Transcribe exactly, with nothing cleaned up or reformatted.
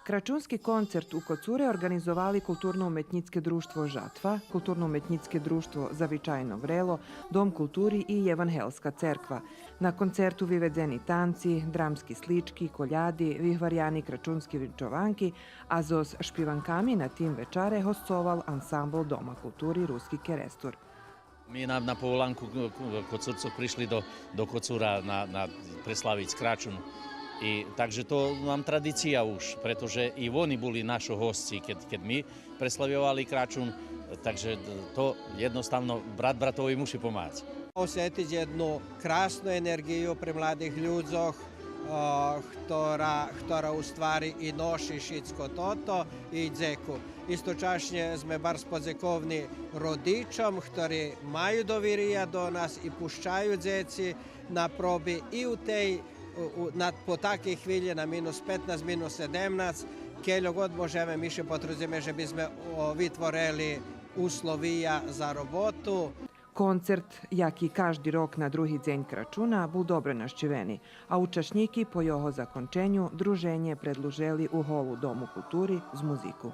Крачунски концерт у Коцуре орґанизовали Културно-уметнїцке дружтво Жатва, Културно-уметнїцке дружтво Завичайно врело, Дом култури и Євангелска церква. На концерту виведзени танци, драмски слички, коляди, вигваряни крачунски винчованки, а зоз шпиванками на тим вечаре госцовал ансамбл Дома култури Руски Керестур. Ми на, на поволанку к-, к-, Коцурцох пришли до, до Коцура на, на преславиц Крачун. И так же то нам традиция уж, прето же и вони були нашо госци кед, кед ми преславйовали Крачун, так же то єдноставно брат братови муши помагац. Осетиц єдну красну енерґию при младих людзох, о, хтора, хтора у ствари и ноши шицко тото и дзеку. Источашнє зме барз подзековни родичом, хтори маю довирия до нас и пущаю дзеци на проби и у тей, у, у, на, по такей хвилї на минус петнац, минус седемнац, кельо год можеме, ми ше потрудзиме же бизме, о, витворели условия за роботу. Концерт, як и кажди рок на други дзень Крачуна, бул добре нащивени, а учашнїки по його законченю друженє предлужели у голу Дому култури з музику.